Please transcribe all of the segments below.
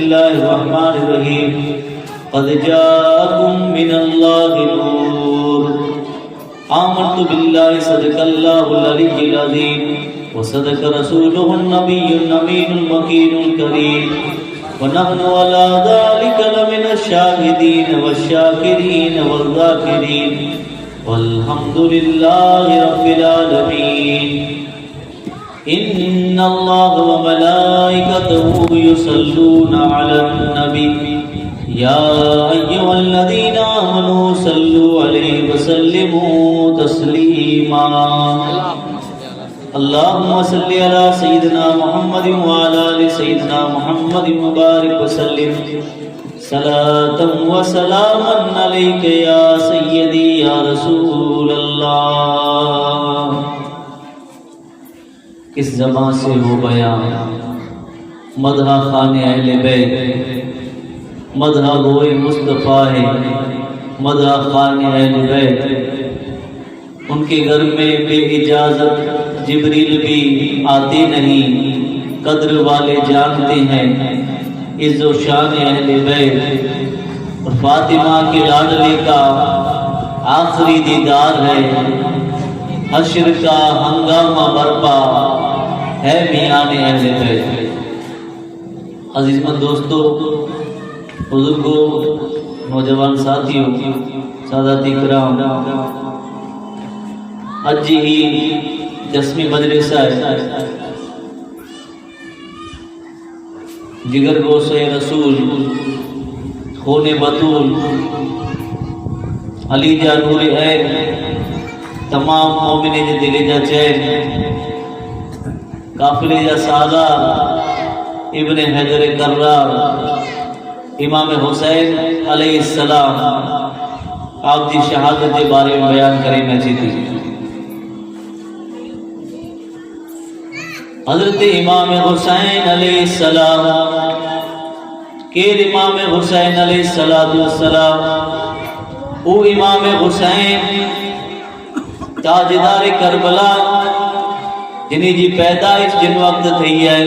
الله الرحمن الرحيم قد جاءكم من الله نور آمنت بالله صدق الله العلي العظيم وصدق رسوله النبي الأمين المكين الكريم ونحن على ذلك لمن الشاهدين والشاكرين والذاكرين والحمد لله رب العالمين إن الله وملائكته يصلون على النبي يا أيها الذين آمنوا صلوا عليه وسلموا تسليما اللهم صل على سيدنا محمد وعلى آل سيدنا محمد وبارك وسلم صلاة وسلاما عليك يا سيدي يا رسول الله کس زبان سي هو بيان مدح خان اهل بيت مدح گوئي مصطفيٰ هي مدح خان اهل بيت ان ڪي گهر ۾ بي اجازت جبريل به آتي نهين قدر والي جانتي هين عز و شان اهل بيت اور فاطمه ڪي لاڏلي ڪا آخري ديدار هي حشر ڪا هنگامه برپا هي ميان اهل بيت. عزيزمند دوستو، بزرگو، نوجوان ساٿيو، ساداتي ڪرام، اڄ جي هي جسمي مجلس آهي. جگر گوشي رسول، خون بتول، علي جا نور عين، تمام مومنين جي دل جا چين، قافلي جا سالار، ابن حيدر ڪرار، امام حسين عليه السلام آپ جي شهادت جي باري ۾ بيان ڪري ۾ اچي ٿي. حضرت امام حسين عليه السلام ڪير امام حسين عليه السلام او امام حسين تاجدار کربلا جنهن جي پيدائش جن وقت ٿي آهي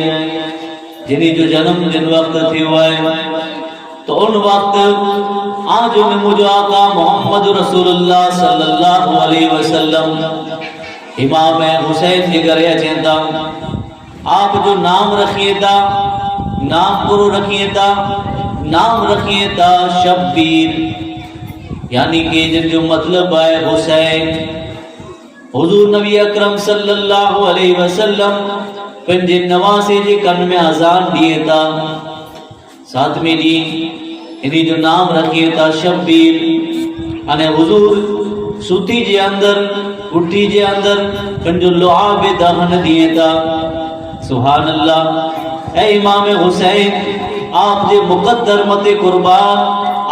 جنهن جو جنم جن وقت ٿيو آهي ته ان وقت آن جو منهنجو آقا محمد رسول الله صلي الله عليه وسلم امام حسين جي گهر اچين ٿا، آپ جو نام رکين ٿا، نام پورو رکين ٿا، نام رکين ٿا شبير يعني ڪي جن جو مطلب آهي حسين. حضور نبي اڪرم صلي الله عليه وسلم پنهنجي نواسي جي ڪن ۾ اذان ڏين ٿا. ساتمين ڏينهن انهي جو نام رکين ٿا شبير اني حضور سوتي جي اندر گٺي جي اندر پنهنجو لعاب دهن ڏين ٿا. سبحان الله اي امام حسين آپ جي مقدر مٿي قربان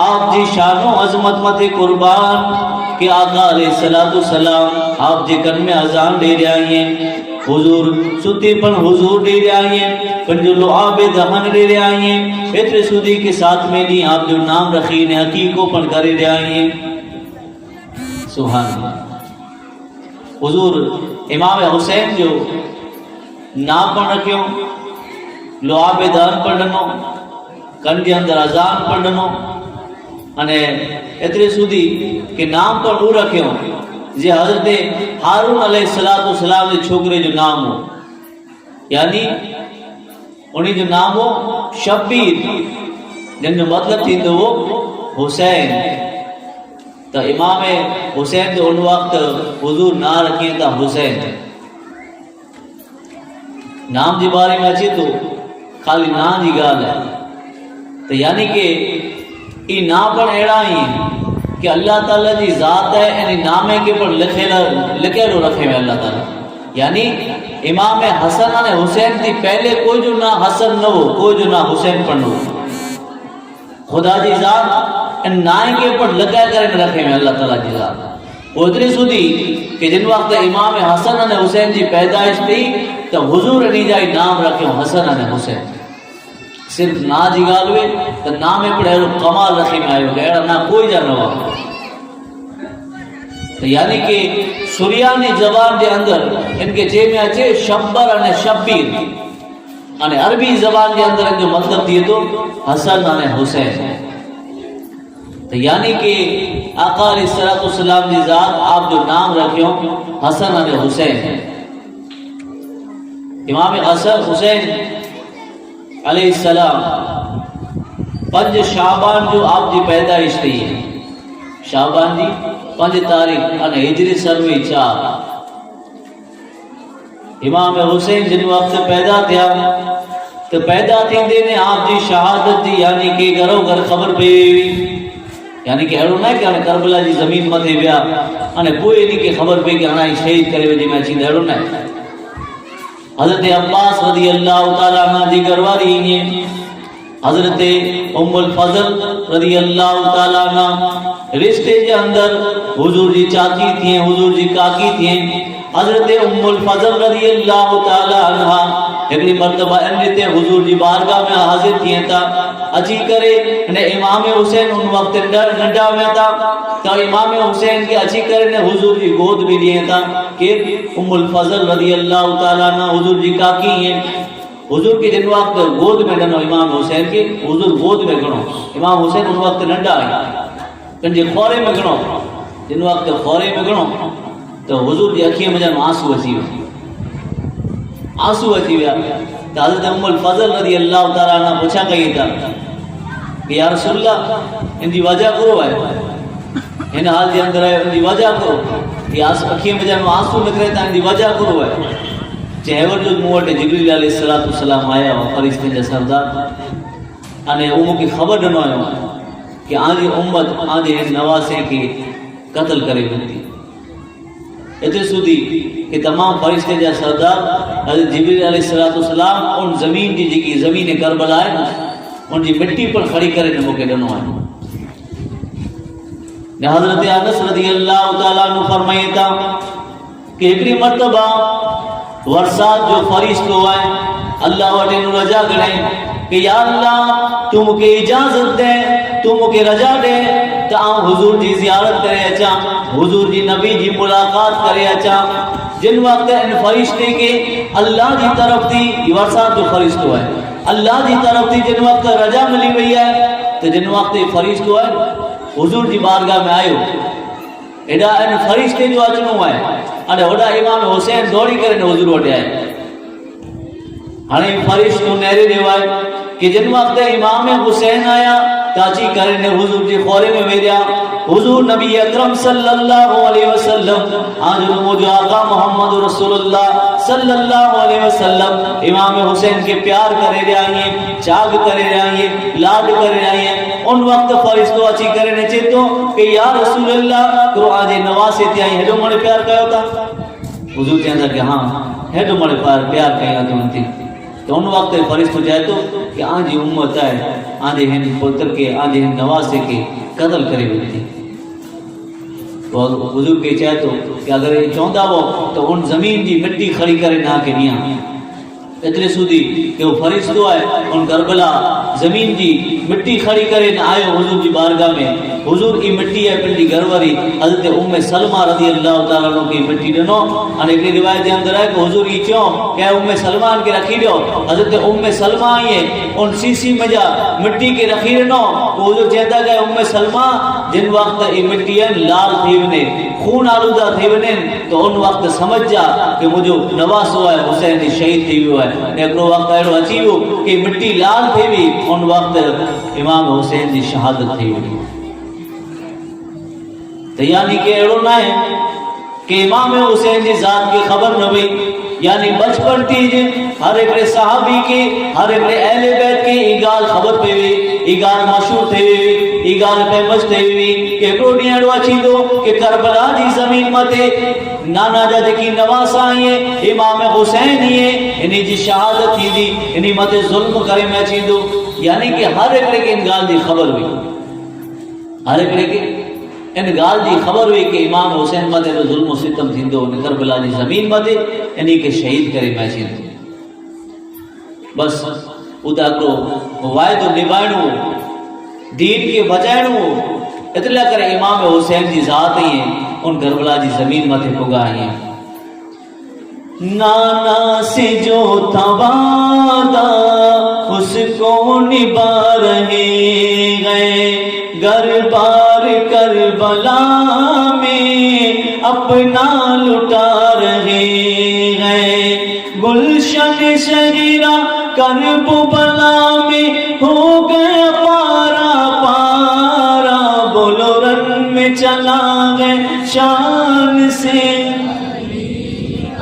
آپ جي شان و عظمت مٿي قربان ڪي آقا عليه الصلوة والسلام آپ جي ڪن ۾ اذان ڏئي رهيا آهن. حضور ستي پڻ حضور ڏي رهيا آهين، پنهنجو لعاب دهن ڏي رهيا آهين، ايتري سودي ڪي ساتمين ڏينهن آپ جو نام رکي ۽ عقيقو پڻ ڪري رهيا آهين. سبحان الله. حضور امام حسين جو نام پڻ رکيو، لعاب دهن پڻ ڏنو، ڪن جي اندر اذان پڻ ڏنو اني ايتري سودي ڪي نام پڻ هو رکيو جي حضرت هارون عليه الصلوة والسلام جي ڇوڪري جو نام هو يعني انهي جو نام هو شبير جن جو مطلب ٿيندو هو حسين ته امام حسين جو ان وقت حضور نا رکين ته حسين نام جي باري ۾ اچي ٿو خالي نان جي ڳالهه آهي ته يعني ڪي اي نان پڻ اهڙا آهن ڪي الله تعالي جي ذات آهي ان نامي کي پڻ لکيل لکيلو رکي وي الله تعالي يعني امام حسن ۽ حسين تي پهلي ڪوئي جو نا حسن نه هو ڪوئي جو نا حسين پڻ نه هو خدا جي ذات ان نائين کي پڻ لڪائي ڪري نه رکي وي الله تعالي جي ذات اوتري سوڌي ڪي جن وقت امام حسن ۽ حسين جي پيدائش ٿي ته حضور انهي جا ئي نام رکيو حسن ۽ حسين. صرف نا جي ڳالهه هئي ته نا ۾ پڻ اهڙو ڪمال رکي ۾ آيو ڪي اهڙا نا ڪوئي جا نه هئا. ته يعني ڪي سرياني زبان جي اندر ان کي چئي ۾ اچي شبر ۽ شبير. اني عربي زبان جي اندر ان جو مطلب ٿئي ٿو حسن اني حسين. ته يعني ڪي آقا عليه الصلوة والسلام جي ذات آپ جو نام رکيو حسن اني حسين. امام حسن حسين عليه السلام پنج شعبان جو آپ جي پيدائش ٿي. شعبان جي پنج تاريخ اني هجري سن هئي 4. امام حسين جن وقت پيدا ٿيا ته پيدا ٿيندي ني آپ جي شهادت جي يعني ڪي گهرو گهر خبر پئي وئي هئي. يعني ڪي اهڙو نه ڪي هاڻي ڪربلا جي زمين مٿي ويا اني پوء انهي کي خبر پئي ڪي هاڻي شهيد ڪري وجي ۾ اچي اهڙو نه. حضرت عباس رضي الله تعالٰي عنه جي گهرواري ائين حضرت ام الفضل رضي الله تعالٰي عنه رشتي جي اندر حضور جي چاچي ٿئين، حضور جي ڪاڪي ٿئين. حضرت ام الفضل رضي الله تعالٰي عنها هڪڙي مرتبه ان ريتي حضور جي بارگاह ۾ حاضر ٿئين ٿا، اچي ڪري ان امام حسين ان وقت ننڍا هيا ٿا ته امام حسين کي اچي ڪري ان حضور جي گود ۾ ڏين ٿا. ڪير؟ ام الفضل رضي الله تعالٰي عنها حضور جي ڪاڪي هئين. حضور کي جن وقت گود ۾ ڏنو امام حسين کي حضور گود ۾ کڻو. امام حسين ان وقت ننڍا هيا، پنهنجي خوري ۾ کڻو. جن وقت خوري ۾ کڻو ته حضور جي اکين منجهان آنسو اچي ويا، آنسو اچي ويا. ته حضرت ام الفضل رضي الله تعالٰي عنها پڇا ڪئي ته کہ يا رسول الله ان جي وجه ڪهڙو آهي؟ هن حال جي اندر آهي ان جي وجه ڪهڙو؟ هي اکين منجهان آنسو نڪري ته ان جي وجه ڪهڙو آهي؟ چيائين جو مون وٽ جبريل عليه الصلوة والسلام آيا هئا فرشتن جا سردار اني هو مون کي خبر ڏنو آيو ڪي آن جي امت آن جي هن نواسي کي قتل ڪري ويندي. ايتري سودي ڪي تمام فرشتن جا سردار حضرت جبريل عليه الصلوة والسلام ان زمين جي جيڪي زمين ڪربلا آهي نه ان جي مٽي پڻ کڻي ڪري مون کي ڏنو آهي. حضرت انس رضي الله تعالٰي عنه فرمائي ٿا ڪي هڪڙي مرتبه ورسات جو فرشتو آهي الله وٽ ان رجا گهڙي ڪي يا الله تون مون کي اجازت ڏي، تون مون کي رجا ڏي ته آئون حضور جي زيارت ڪري اچان، حضور جي نبي جي ملاقات ڪري اچان. جن وقت ان فرشتي کي الله جي طرف ٿي، هي ورسات جو فرشتو آهي، الله جي طرف ٿي جن وقت رجا ملي وئي آهي ته جن وقت هي فرشتو آهي حضور جي بارگاهه ۾ آيو، هيڏا ان فرشتي جو اچڻو آهي اني هوڏا امام حسين ڊوڙي ڪري حضور وٽ آيا. هاڻي فرشتو نهري رهيو آهي ڪي جن وقت امام حسين آيا ته اچي ڪري نه حضور جي خوري ۾ ويريا. حضور نبي اڪرم صلي الله عليه وسلم آن جو منهنجو آقا محمد رسول الله صلي الله عليه وسلم امام حسين کي پيار ڪري رهيا آهن، چاڳ ڪري رهيا آهن، لاڏ ڪري رهيا آهن. ان وقت فرشتو اچي ڪري نه چئي ٿو ڪي يا رسول الله قرآن جي نواسي تي آئين هيڏو مڙي پيار ڪيو ٿا؟ حضور چين ٿا ڪي ها هيڏو مڙي پيار ڪيان ٿو ان تي. ته ان وقت فرشتو چئي ٿو ڪي آن جي امت آهي آن جي هن پتر کي آن جي هن نواسي کي قتل ڪري وڌي. حضور کي چئي ٿو ڪي اگر هي چوندا هئو ته ان زمين جي مٽي کڻي ڪري نه کي ڏيان. ايتري سودي ڪي هو فرشتو آهي ان ڪربلا زمين جي مٽي کڻي ڪري نه آيو حضور جي بارگاह ۾. حضور اي مٽي ۽ پنهنجي گهر واري حضرت ام سلمه رضي الله تعالٰي عنه کي مٽي ڏنو. هاڻي هڪڙي روايت جي اندر آهي ته حضور اي چيو ڪي اي ام سلمه ان کي رکي ڏيو. حضرت ام سلمه ائين ان سيسي منجهه مٽي کي رکي ڏنو. پوء حضور چين ٿا ڪي اي ام سلمه جن وقت اي مٽي لال ٿي وڃي، خون آلوده ٿي وڃي ته ان وقت سمجهجا ڪي منهنجو نواسو آهي حسين شهيد ٿي ويو آهي. ۽ هڪڙو وقت اهڙو اچي ويو ڪي مٽي لال ٿي وئي ان وقت امام حسين جي شهادت ٿي وئي. ته يعني ڪي اهڙو ناهي ڪي امام حسين جي ذات کي خبر نه هئي، يعني بچپن تي جي هر هڪڙي صحابي کي هر هڪڙي اهل بيت کي هي ڳالهه خبر پئي وئي، هي ڳالهه مشهور ٿي وئي هئي، هي ڳالهه فيمس ٿي وئي هئي ڪي هڪڙو ڏينهن اهڙو اچي ايندو ڪي ڪربلا جي زمين مٿي نانا جا جيڪي نواسا آهين امام حسين اهي انهي جي شهادت ٿيندي، انهي مٿي ظلم ڪري ۾ اچي ايندو، يعني ڪي هر هڪڙي کي ان ڳالهه جي خبر هئي. هر هڪڙي کي ان ڳالهه جي خبر هئي ڪي امام حسين مٿي به ظلم و ستم ٿيندو، ان ڪربلا جي زمين مٿي انهي کي شهيد ڪري مهشيندو. بس اتي هڪڙو واعدو نڀائڻو هو، دين کي بچائڻو هو، ايتري لاء ڪري امام حسين جي ذات ائين ان ڪربلا جي زمين مٿي پڳا ائين. नाना से जो था वादा उसको निभा रहे हैं घर बार करबला में अपना लुटा रहे हैं गुलशन शरीरा करब बला में हो गया पारा पारा बोलो रन में चला गए शान से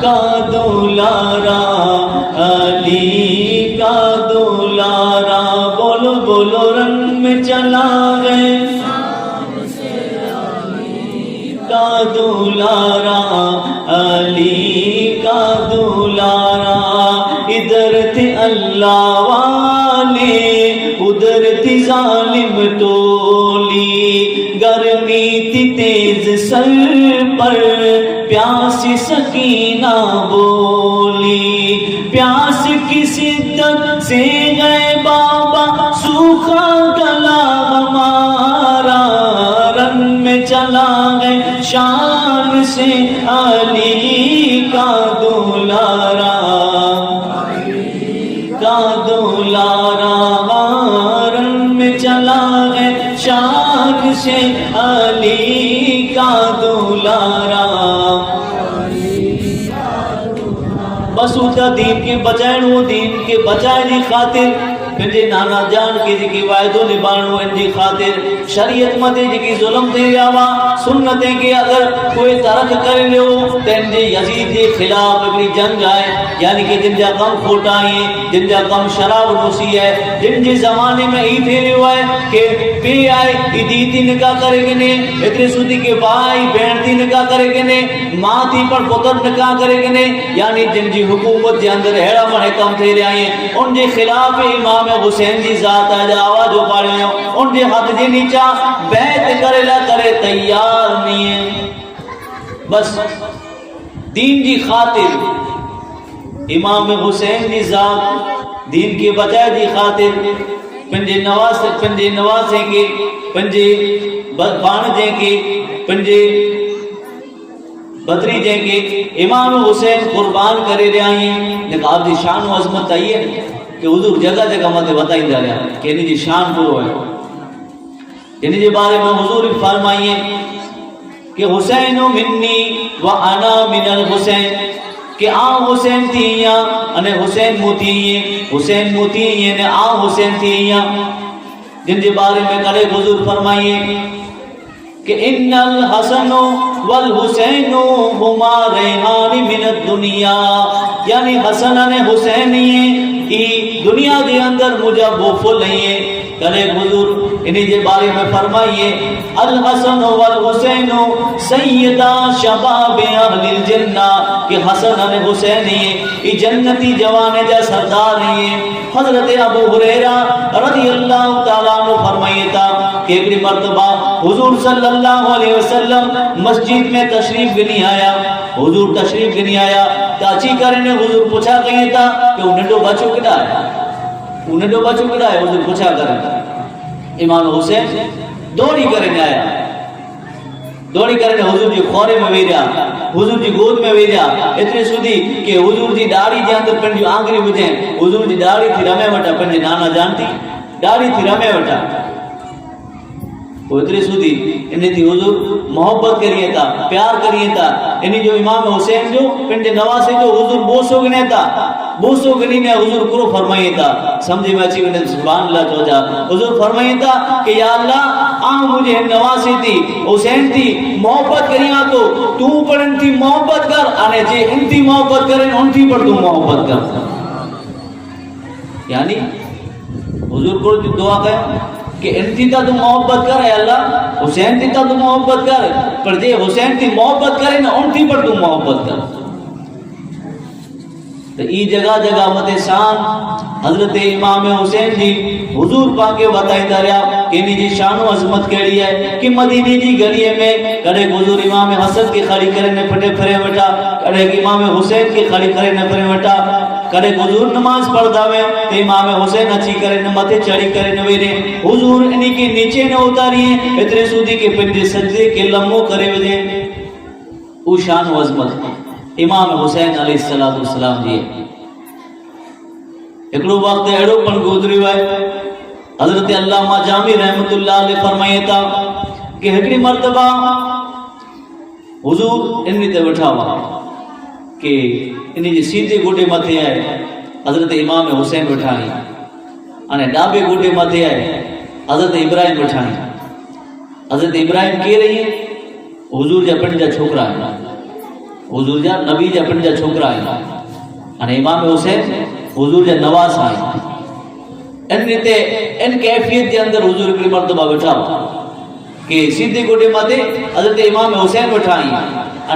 का दुलारा अली का दुलारा बोलो बोलो रन में चला गए का दुलारा अली का दुलारा इधर थे अल्लाह वाले उधर थी जालिम टोली गर्मी थी तेज सर पर प्यास सकीना बोली प्यास की शिद्दत से गए बाबा सूखा गला हमारा रन में चला गए शान से अली का दुलारा का दुलारा रन में चला गए शान से अली का दुलारा बस हू त दीन खे बचाइणो हो, दीन खे बचाइण जी ख़ातिर पंहिंजे नाना जान खे जेके वाइदो निभाइणो इन जी ख़ातिर शरीयत मथे जेके ज़ुल्म थी विया हुआ, सुन्नत खे अगरि कोई तरक करे वियो त इन जे यज़ीद जे ख़िलाफ़ हिकिड़ी जंग आहे, यानी की जिन जा कम खोटा आहिनि, जिन जा कम शराब नोशी आहे, जिन जे ज़माने में ई थी वियो आहे की पीउ आहे ई धीउ थी निकाह करे वञे, एतिरे सुधी की भाउ आहे ई भेण थी निकाह करे वञे, मां थी पण पुत्र निकाह करे वञे, यानी जिन जी हुकूमत जे अंदरि अहिड़ा माणे कम थी रहिया आहिनि, उन जे ख़िलाफ़ इमाम हुसैन जी ज़ात आहे जा आवाज़ उपाड़ियो आहियूं, उन जे हथ जे नीचा बैत करे लाइ करे तयार नी। बस दीन जी ख़ातिर इमाम हुसैन जी ज़ात दीन खे बचाए जी ख़ातिर पंहिंजे नवास पंहिंजे नवासे खे पंहिंजे पाण जंहिंखे पंहिंजे बदरी जंहिंखे इमाम हुसैन क़ुर्बान करे रहिया आहिनि। जेका आप जी शान و عظمت आई आहे की हुज़ूर जॻह जॻह मथे बताईंदा रहिया की हिन जी शान पूरो आहे। हिन जे बारे में हुज़ूर फरमाई कि हुसैन मिन्नी व अना मिनल हुसैन, कि आउं हुसैन थी आहियां अने हुसैन मूं थी आहीं, हुसैन मूं थी आहीं अने आउं हुसैन थी आहियां। जिन जे बारे में कॾहिं हुज़ूर फरमाई कि इन्नल हसन वल हुसैन हुमा रेहान मिन दुनिया, यानी हसन अने हुसैन ई दुनिया जे अंदर मुंहिंजा बोफुल आहिनि। कॾहिं हुज़ूर इन जे बारे में फरमाई अल हसन वल हुसैन सैयदा शबाब अहलिल जन्ना, कि हसन अने हुसैन ई जन्नती जवान जा सरदार आहिनि। हज़रत अबू हुरैरा रज़ी अल्लाह तआला अन्हु फरमाई था कि हिकिड़ी मर्तबा हुज़ूर सल्लल्लाहु अलैहि वसल्लम मस्जिद में तशरीफ गिनी आया, हुज़ूर तशरीफ गिनी आया त अची करे ने हुज़ूर पुछा कई था कि उहो नंढो बच्चो केॾा आहे, उहो नंढो बच्चो केॾा आहे। हुज़ूर पुछा करे इमाम हुसैन दौड़ी करे ने आया, दौड़ी करे ने हुज़ूर जी खोरे में वेही रहिया, हुज़ूर जी गोद में वेही रहिया, एतिरे सुधी कि हुज़ूर जी ॾाढ़ी जे अंदरि पंहिंजी आङुरी विझे, हुज़ूर जी ॾाढ़ी थी रमे वटा, पंहिंजे नाना जान थी ॾाढ़ी थी रमे वटा। पोइ एतिरे सुधी इन थी हुज़ूर मोहबत करिए था, प्यार करिए था। इन जो इमाम हुसैन जो पंहिंजे नवासे जो हुज़ूर बोसो गिने था, बोसो गिनी ने हुज़ूर कुरो फरमाइए था, सम्झ में अची वञे सुभान अल्लाह चओ जा। हुज़ूर फरमाइए था कि या अल्लाह आउं मुंहिंजे हिन नवासे थी हुसैन थी मोहबत करियां थो, तूं पण इन थी मोहबत कर, अने जे इन थी मोहबत करें उन थी पण तूं मोहबत कर। यानी हुज़ूर को दुआ कयो कि इन थी त तूं मोहबत कर, ऐ अल्लाह हुसैन थी त तूं मोहबत कर, पर जे हुसैन थी मोहबत करे न उन थी पण तूं मोहबत कर। त ई जॻह जॻह मथे शान हज़रत इमाम हुसैन जी हुज़ूर पाक खे बताईंदा रहिया कि इन जी शान अज़मत कहिड़ी आहे कि मदीने जी गलीअ में कॾहिं हुज़ूर इमाम हसन खे खड़ी करे न फटे फिरे वठा, कॾहिं इमाम हुसैन खे खड़ी करे न फिरे वठा, कॾहिं हुज़ूर नमाज़ पढ़ंदा हुआ त इमाम हुसैन अची करे न मथे चढ़ी करे न वेरे, हुज़ूर इन खे नीचे न उतारिए, एतिरे सुधी खे पंहिंजे सजदे खे लम्बो करे वञे। उहो शान अज़मत। امام حسين عليه الصلوة والسلام جي. هڪڙو وقت اهڙو پڻ گذريو آهي، حضرت علامه جامي رحمت الله عليه فرمائي ٿا ڪه هڪڙي مرتبه حضور ان تي ويٺا هئا ڪه ان جي سيڌي گوڏي مٿي آهي حضرت امام حسين ويٺا آهن ۽ ڊاٻي گوڏي مٿي آهي حضرت ابراهيم ويٺا آهن. حضرت ابراهيم ڪير آهن؟ حضور جا پڻ جا ڇوڪرا آهن، حضور جا نبي جا پڻ جا ڇوڪرا آهن ۽ امام حسين حضور جا نواس آهن. ان ريتي ان ڪيفيت جي اندر حضور هڪڙي مرتبه ويٺا هئا ڪي سيڌي گوڏي مٿي حضرت امام حسين ويٺا آهن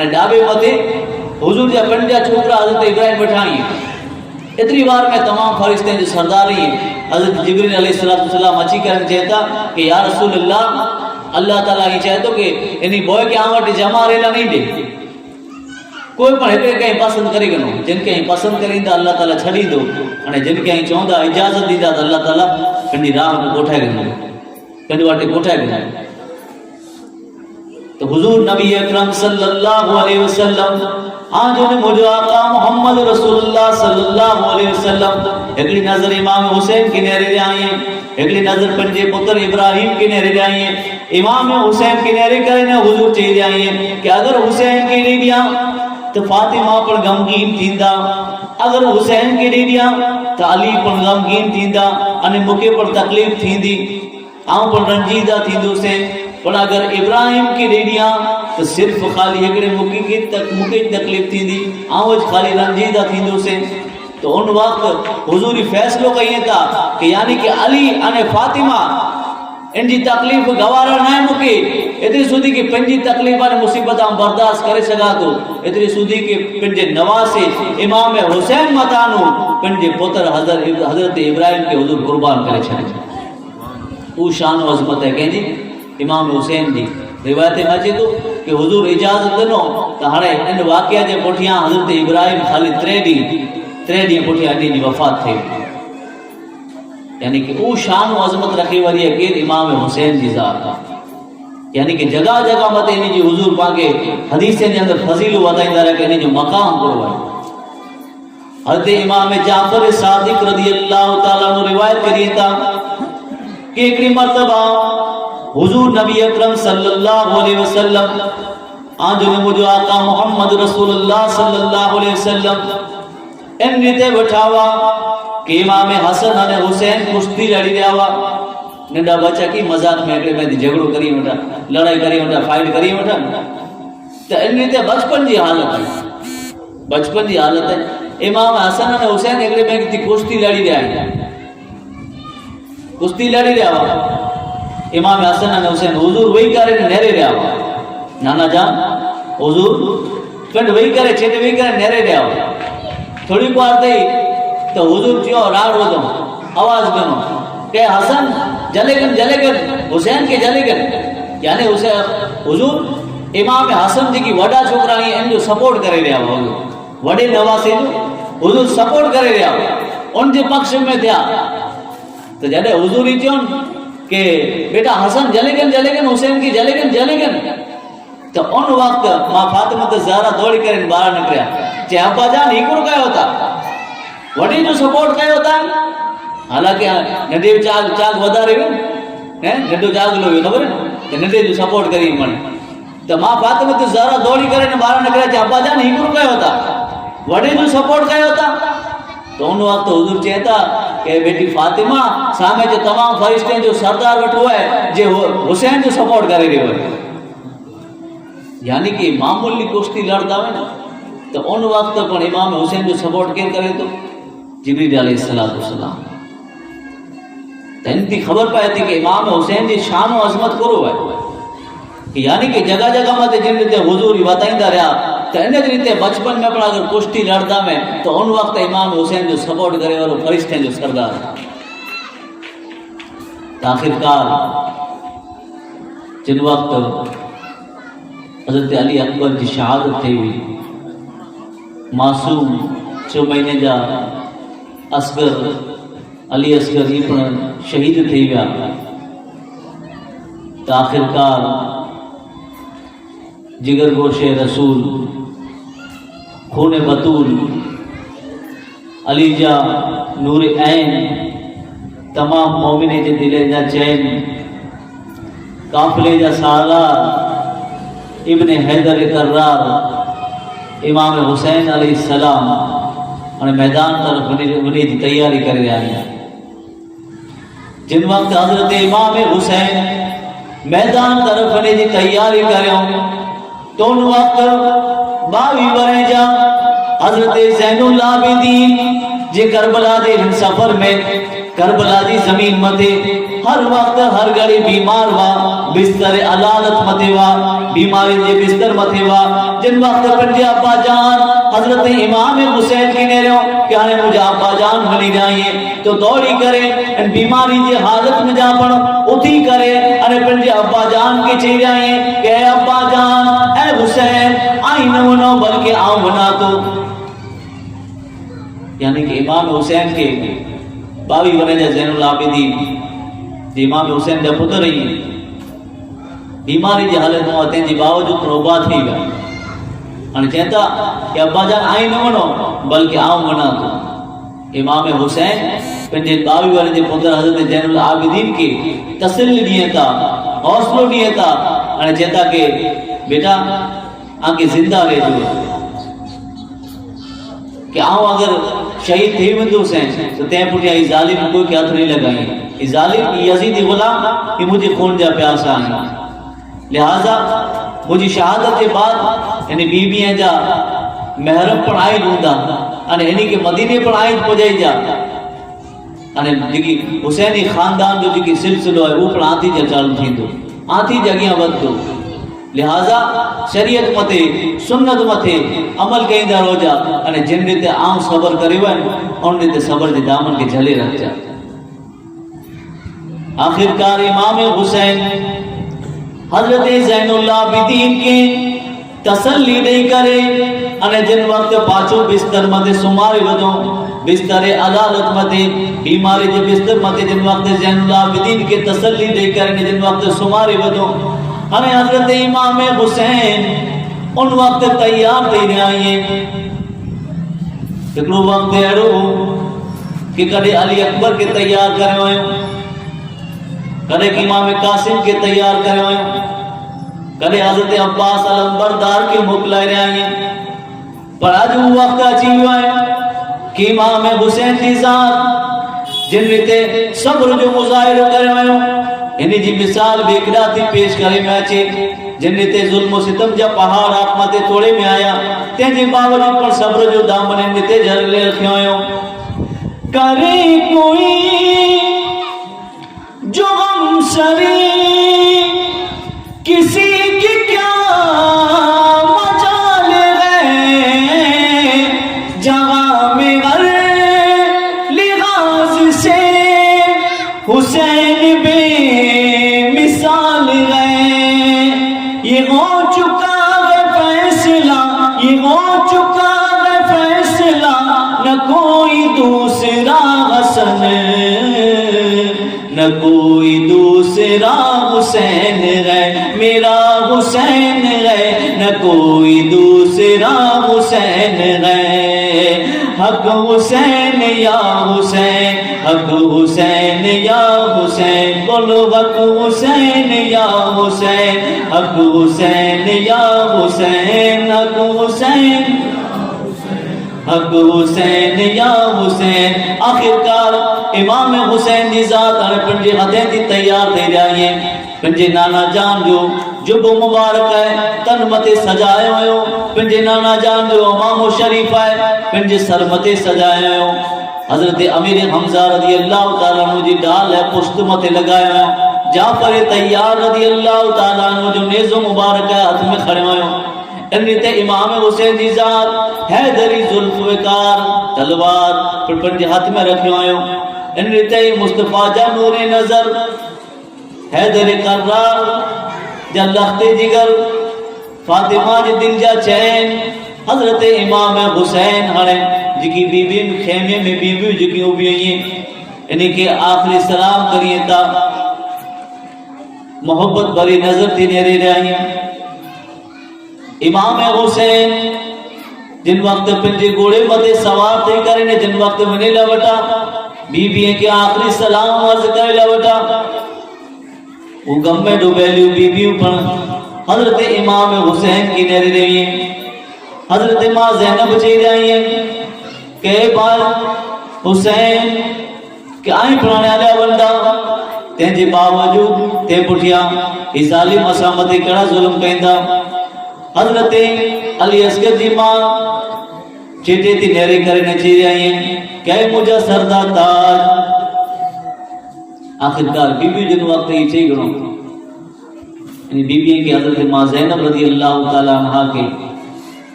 ۽ ڊاٻي مٿي حضور جا پڻ جا ڇوڪرا حضرت ابراهيم ويٺا آهن. ايتري وار ۾ تمام فرشتن جو سردار ئي حضرت جبريل عليه الصلوة والسلام اچي ڪري چئي ٿا ڪي يا رسول الله، الله تعالي ائين چئي ٿو ڪي انهي بوء کي آن وٽ جمع ريلا نئي ڏي، ڪوئي پڻ هڪڙي کي ائين پسند ڪري گهنو، جن کي ائين پسند ڪري ايندا الله تعالي ڇڏيندو ۽ جن کي ائين چوندا اجازت ڏيندا ته الله تعالي پنهنجي راهه ۾ ڪوٺائي گهندو، پنهنجي واٽي ڪوٺائي گهندو. ته حضور نبي اڪرم صلي الله عليه وسلم آن جو منهنجو آقا محمد رسول الله صلي الله عليه وسلم هڪڙي نظر امام حسين کي نهاري رهيا آهن، هڪڙي نظر پنهنجي پتر ابراهيم کي نهاري رهيا آهن. امام حسين کي نهاري ڪري نه حضور چئي رهيا آهن ڪي اگر حسين کي ڏئي ڏيان ته فاطمه پڻ غمگين ٿيندا، اگر حسين کي ڏئي ڏيان ته علي پڻ غمگين ٿيندا ۽ مون کي پڻ تڪليف ٿيندي. آئون پڻ رنجيده ٿيندوسين، پر اگر ابراهيم کي ڏئي ڏيان ته صرف خالي هڪڙي مون کي ئي تڪليف ٿيندي، آئون اڄ خالي رنجيده ٿيندوسين. ته ان وقت حضور هي فيصلو ڪيئي ٿا ڪه يعني ڪه علي ۽ فاطمه ان جي تڪليف گوارا ناهي مون کي، ايتري سوڌي ڪه پنهنجي تڪليف ۽ مصيبت آئون برداشت ڪري سگهان ٿو، ايتري سوڌي ڪه پنهنجي نواسي امام حسين متانو پنهنجي پتر حضرت ابراهيم کي حضور قربان ڪري ڇڏيو. اهو شان و عظمت آهي ڪنهن جي؟ امام حسين جي. روايت ۾ اچي ٿو ڪه حضور اجازت ڏنو ته هاڻي ان واقعي جي پٺيان حضرت ابراهيم خالي ٽي ڏينهن ٽي ڏينهن پٺيان انهي جي وفات ٿي وئي. يعني ڪه اهو شان و عظمت رکي وري آهي ڪير؟ امام حسين جي ذات. يعني ڪه جڳهه جڳهه مٿي انهي جي حضور پاڻ کي حديثن جي اندر فضيلو وڌائيندا رهيا ڪه انهي جو مقام ڪهڙو آهي. حضرت امام جعفر صادق رضي الله تعالٰي عنه روايت ڪرين ٿا ڪه هڪڙي مرتبه حضور نبي اڪرم صلي الله عليه وسلم آن جو منهنجو آقا محمد رسول الله صلي الله عليه وسلم ان ريتي ويٺا هئا ڪه امام حسن ۽ حسين ڪشتي لڙي رهيا هئا. ننڍا ٻچا ڪي مذاق ۾ هڪڙي ٻئي تي جهڳڙو ڪري ويٺا، لڙائي ڪري ويٺا، فائٽ ڪري ويٺا ته ان ريتي بچپن جي حالت هئي. بچپن جي حالت آهي. امام حسن ۽ حسين هڪڙي ٻئي تي ڪشتي لڙي رهيا آهن. ڪشتي لڙي رهيا هئا. امام حسن ۽ حسين حضور ويهي ڪري نهري رهيا هئا. نانا جان حضور پنڊ ويهي ڪري ڇيٽ ويهي ڪري نهري رهيا هئا. ٿوري ڪوار ٿي ته حضور چيو راڙ وڌو آواز ڏنو ڪي حسن جلي گن جلي گن حسين کي جلي گن يعني حسين حضور امام حسن جيڪي وڏا ڇوڪرا آهن ان جو سپورٽ ڪري رهيا هئا. حضور وڏي نواسي جو حضور سپورٽ ڪري رهيا هئا، ان جي پڪش ۾ ٿيا. ته جڏهن حضور هي چون ڪي بيٽا حسن جلي گن جلي گن حسين کي جلي گن جلي گن ته ان وقت مان فاطمه زهرا دوڙي ڪري ٻاهر نڪريا، چي ابا جان هي ڪوڙ ڪيو ٿا، وڏي جو سپورٽ ڪيو ٿا. حالانڪه ننڍي به چاڳ چاڳ وڌاري ويو نه، ننڍو چاڳلو ويو خبر ته ننڍي جو سپورٽ ڪري من. ته مان فاطمه الزهرا دوڙي ڪري نه ٻاهر نڪريا، چي ابا جان هي ڪوڙ ڪيو ٿا، وڏي جو سپورٽ ڪيو ٿا. ته ان وقت حضور چئي ٿا ڪي بيٽي فاطمه سامهون جو تمام فرشتن جو سردار ويٺو آهي جي حسين جو سپورٽ ڪري رهيو آهي. يعني ڪي معمولي ڪشتي لڙدا هئا نه ته ان وقت پڻ امام حسين جو سپورٽ ڪير ڪري ٿو؟ جبريل عليه السلام. ته ان تي خبر پئي ٿي ڪي امام حسين جي شان و عظمت ڪهڙو آهي. يعني ڪي جڳهه جڳهه مٿي جن ريتي حضور هي وتائيندا رهيا ته ان ريتي بچپن ۾ پڻ اگر ڪشتي لڙدا ۾ ته ان وقت امام حسين جو سپورٽ ڪري وارو فرشتن جو سردار. ته آخرڪار جن وقت حضرت علي اڪبر جي شهادت ٿي هئي، معصوم ڇهه مهيني جا اصغر علي اصغر هي پڻ شهيد ٿي ويا ته آخرڪار جگر گوشي رسول خون بتول، علي جا نور عين، تمام مومنين جي دلين جا چين، قافلي جا سالار، ابن حيدر ڪرار، امام حسين عليه السلام هاڻي ميدان طرف وڃي جي تياري ڪري رهيا آهن. جن وقت حضرت امام حسين ميدان طرف وڃي جي تياري ڪريون ته ان وقت 22 ورهين جا حضرت زين العابدين جي ڪربلا جي هن سفر ۾ ڪربلا جي زمين مٿي هر وقت هر گهڙي بيمار هئا، بستر علالت مٿي هئا، بيمارين جي بستر مٿي هئا، جن وقت پنهنجي ابا جان حضرت امام حسين کي نهريو ڪي هاڻي منهنجا ابا جان وڃي رهيا آهين ته دوڙي ڪري ان بيماري جي حالت ۾ جا پڻ اٿي ڪري اني پنهنجي ابا جان کي چئي رهيا آهين ڪي اي ابا جان اي حسين آئين نه وڃو بلڪه آئون وڃان ٿو. يعني ڪه امام حسين کي 22 ورهين جا زين العابدين جي امام حسين جا پٽ رهي بيماري جي حالت ۾ هئا تنهن جي باوجود پڻ اڀا ٿي ويا. هاڻي چين ٿا ڪه ابا جان آئين نه وڃو بلڪه آئون وڃان ٿو. امام حسين پنهنجي 22 ورهين جي پٽ حضرت زين العابدين کي تسلي ڏين ٿا، حوصلو ڏين ٿا. هاڻي چين ٿا ڪه بيٽا آنکي زنده رهجو. ڪي آئون اگر شهيد ٿي ويندوسين ته تنهن پٺيان هي ظالم ڪوئي کي هٿ نه لڳائين. هي ظالم، هي يزيدي غلام، هي منهنجي خون جا پياسا آهن. لهٰذا منهنجي شهادت جي بعد هن بي بيء جا محرم پڻ آئين هوندا ۽ هن کي مديني پڻ آئين پڄائينجا. ۽ جيڪي حسيني خاندان جو جيڪي سلسلو آهي اهو پڻ آنٿي جا چالو ٿيندو، آنٿي جي اڳيان وڌندو. لهٰذا شريعت مٿي، سنت مٿي عمل ڪئيندا رهجا ۽ جن ريت آئون صبر ڪريو آهي ان ريت صبر جي دامن کي جهلي رکجا. آخرڪار امام حسين حضرت زين العابدين کي تسلي ڏئي ڪري اني جن وقت پاڇو بستر مٿي سمهاري وڌو، بستر عدالت مٿي، بيماري جي بستر مٿي جن وقت زين العابدين کي تسلي ڏئي ڪري اني جن وقت سمهاري وڌو، هاڻي حضرت امام حسين ان وقت تيار ٿي رهيا آهن. هڪڙو وقت اهڙو هو ڪي ڪڏهن علي اڪبر کي تيار ڪريو آيو، ڪڏهن امام قاسم کي تيار ڪريو آيو، ڪڏهن حضرت عباس علمبردار کي موڪلائي رهيا آهن، پر اڄ اهو وقت اچي ويو آهي ڪي امام حسين جي ذات جن هتي صبر جو مظاهرو ڪريو آيو، هن جي مثال به هڪ ڏاتي پيش ڪري ۾ اچي، جن هتي ظلم و ستم جا پهاڙ آپ مٿي توڙي ۾ آيا، تنهن جي باوجود پڻ صبر جو دامن هن هتي جهلي رکيو آيو. ڪري ڪوئي جو غم سري ڪسي ڪي ڪيا مجال هي جهان ۾ هر لحاظ سي حسين بي مثال هي يه هو چڪا هي فيصله يه هو چڪا هي فيصله نه ڪوئي دوسرا حسن نه ڪوئي دوسرا حسين هي ميرا حسين هي نه ڪوئي دوسرا حسين هي حق حسين يا حسين حق حسين يا حسين بولو حق حسين يا حسين حق حسين يا حسين حق حسين حق حسين يا حسين. آخرڪار امام حسين جي ذات هاڻي پنهنجي هٿين ٿي تيار ٿي رهيا آهي. پنهنجي نانا جان جو جبو مبارڪ آهي تن مٿي سجايو ويو. پنهنجي نانا جان جو عمامو شريف آهي پنهنجي سر مٿي سجايو ويو. حضرت امير حمزه رضي الله تعالٰي عنه جي ڍال ۽ پشت مٿي لڳايو ويو. جعفر طيار رضي الله تعالٰي عنه جو نيزو مبارڪ آهي هٿ ۾ کڻيو ويو. ان تي امام حسين جي ذات حيدري ذوالفقار تلوار پڻ پنهنجي هٿ ۾ رکيو آيو. ان تي مصطفيٰ جا نور نظر حيدر ڪرار جا لخت جگر فاطمه جي دل جا چين حضرت امام حسين هاڻي جيڪي بيبين خيمي ۾ بيبيون جيڪي اڀيون آهن ان کي آخري سلام ڪرين ٿا. محبت ڀري نظر ٿي نهري رهيا آهن. امام حسين جن وقت پنهنجي گهوڙي مٿي سوار ٿي ڪري نه جن وقت وڃي لوٽا بيبيء کي آخري سلام عرض ڪري لوٽا هو غم ۾ ڊوبيليون بيبيون پڻ حضرت امام حسين کي نهري رهيون حضرت ماء زينب چئي رهي آهن ڪي بار حسين ڪي آئين پراڻي هليا وندا تنهن جي باوجود تي پٺيان هي ظالم اسان مٿي ڪهڙا ظلم ڪيندا حضرت علي اصغر جي ماء چيٽي تي نهري ڪري نچي رهي آهن ڪي منهنجا سردا تاج آخرڪار بيبيون جن وقت هي چئي گهڻو يعني بيبيء کي حضرت ماء زينب رضي الله تعالٰي عنها کي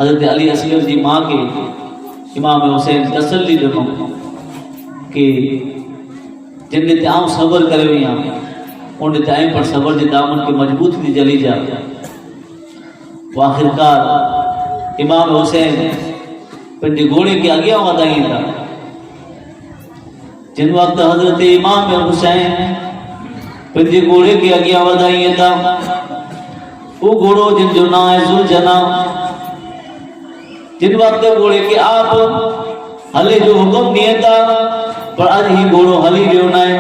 حضرت علي اصغر جي ماء کي امام حسين تسلي ڏنو ڪي جن تي آئون صبر ڪري وئي آهيان ان تي آئين پر صبر جي دامن کي مضبوط ٿي جلي جا. پوء آخرڪار امام حسين پنهنجي گهوڙي کي اڳيان وڌائين ٿا. جن وقت حضرت امام حسين پنهنجي گهوڙي کي اڳيان وڌائين ٿا، اهو گهوڙو جن جو نانء آهي ذوالجناح، جن وقت گهوڙي کي آپ هلي جو حڪم ڏين ٿا، پر اڄ هي گهوڙو هلي رهيو ناهي،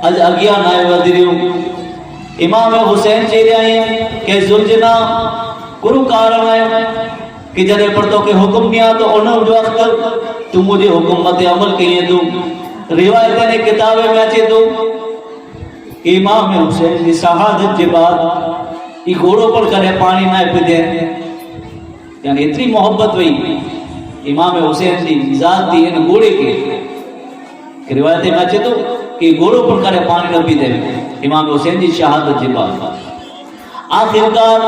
اڄ اڳيان ناهي وڌي رهيو. امام حسين چئي رهيا آهن ڪي ذوالجناح ڪرو ڪارڻ آهي ڪي جڏهن پر توکي حڪم ڏيان ته ان وقت تون منهنجي حڪم مٿي عمل ڪئين ٿو. روايت ۽ ڪتاب ۾ اچي ٿو ڪي امام حسين جي شهادت جي بعد هي گهوڙو پڻ ڪڏهن پاڻي ناهي پيتين. يعني ايتري محبت وئي امام حسين جي ذات جي ان گهوڙي کي. روايت ۾ اچي ٿو ڪي گهوڙو پڻ ڪڏهن پاڻي نه پيتي امام حسين جي شهادت جي بعد. آخرڪار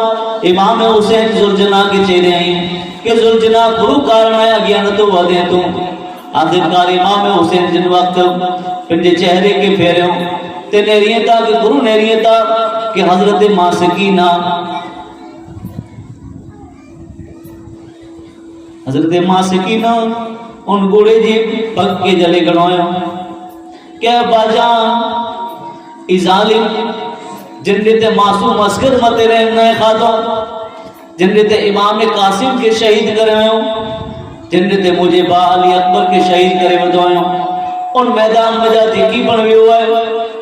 امام حسين ذوالجناح کي چئي رهيا آهن ڪي ذوالجناح برو ڪارڻ آهي اڳيان نٿو وڌين تون. آخرڪار امام حسين جن وقت پنهنجي چهري کي ڦيريو ته نهرين ٿا ڪي گرو نهرين ٿا ڪي حضرت ما سڪينه حضرت ما سڪينه ان گهوڙي جي پڳ کي جهلي گهڻو ڪي ابا جان اي ظالم جن تي معصوم اصغر مٿي رحم نه کاڌو، جن تي امام قاسم کي شهيد ڪري ويو، جن تي منهنجي ڀاء علي اڪبر کي شهيد ڪري وڌو آهيو، ان ميدان مجا جيڪي پڻ ويو آهي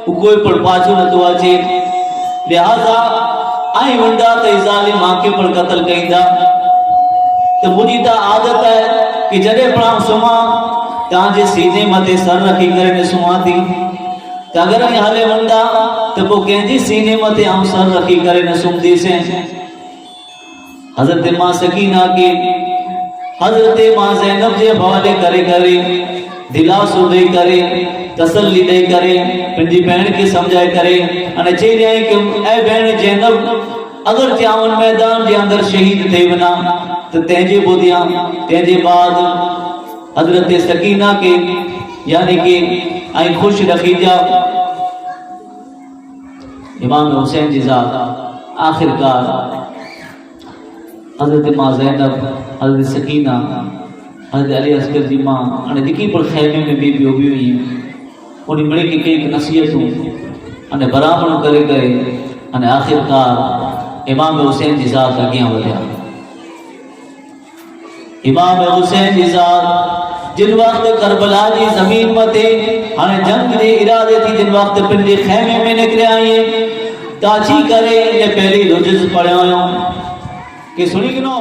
هو ڪوئي پڻ پاڇو نٿو اچي، لهذا ائين وندا ته اي ظالم مان کي پڻ قتل ڪئيندا ته منهنجي ته عادت آهي ڪي جڏهن پڻ آئون سمهان توهان جي سيني مٿي سر رکي ڪري نه سمهان ٿي ته اگر ائين هلي وندا ته پوء ڪنهن جي سيني مٿي آئون سر رکي ڪري نه سمهنديسين. حضرت ماء سڪينه کي حضرت ماء زينب جي حوالي ڪري ڪري دلاسو ڏئي ڪري تسلي ڏئي ڪري پنهنجي ڀيڻ کي سمجهائي ڪري ۽ چئي ڏيائين ڪه اي ڀيڻ زينب اگر چي آئون ميدان جي اندر شهيد ٿي وڃان ته تنهنجي ٻڌيان تنهنجي بعد حضرت سڪينه کي يعني ڪه ۽ خوش رکيجا. امام حسين جي ذات آخرڪار حضرت ماء زينب، حضرت سڪينه، حضرت علي اصغر جي ماء ۽ جيڪي پڻ خيمي ۾ بيبيون اڀيون هيون انهي مڙئي کي ڪيڪ نصيحتون ۽ برابرون ڪري ڪري ۽ آخرڪار امام حسين جي ذات اڳيان وڌيا. امام حسين جي ذات جن وقت ڪربلا جي زمين مٿي هاڻي جنگ جي ارادي ٿي جن وقت پنهنجي خيمي ۾ نڪريا آهن ته اچي ڪري ان پهرين رجز پڙهيو هيو ڪي سڻي گنو.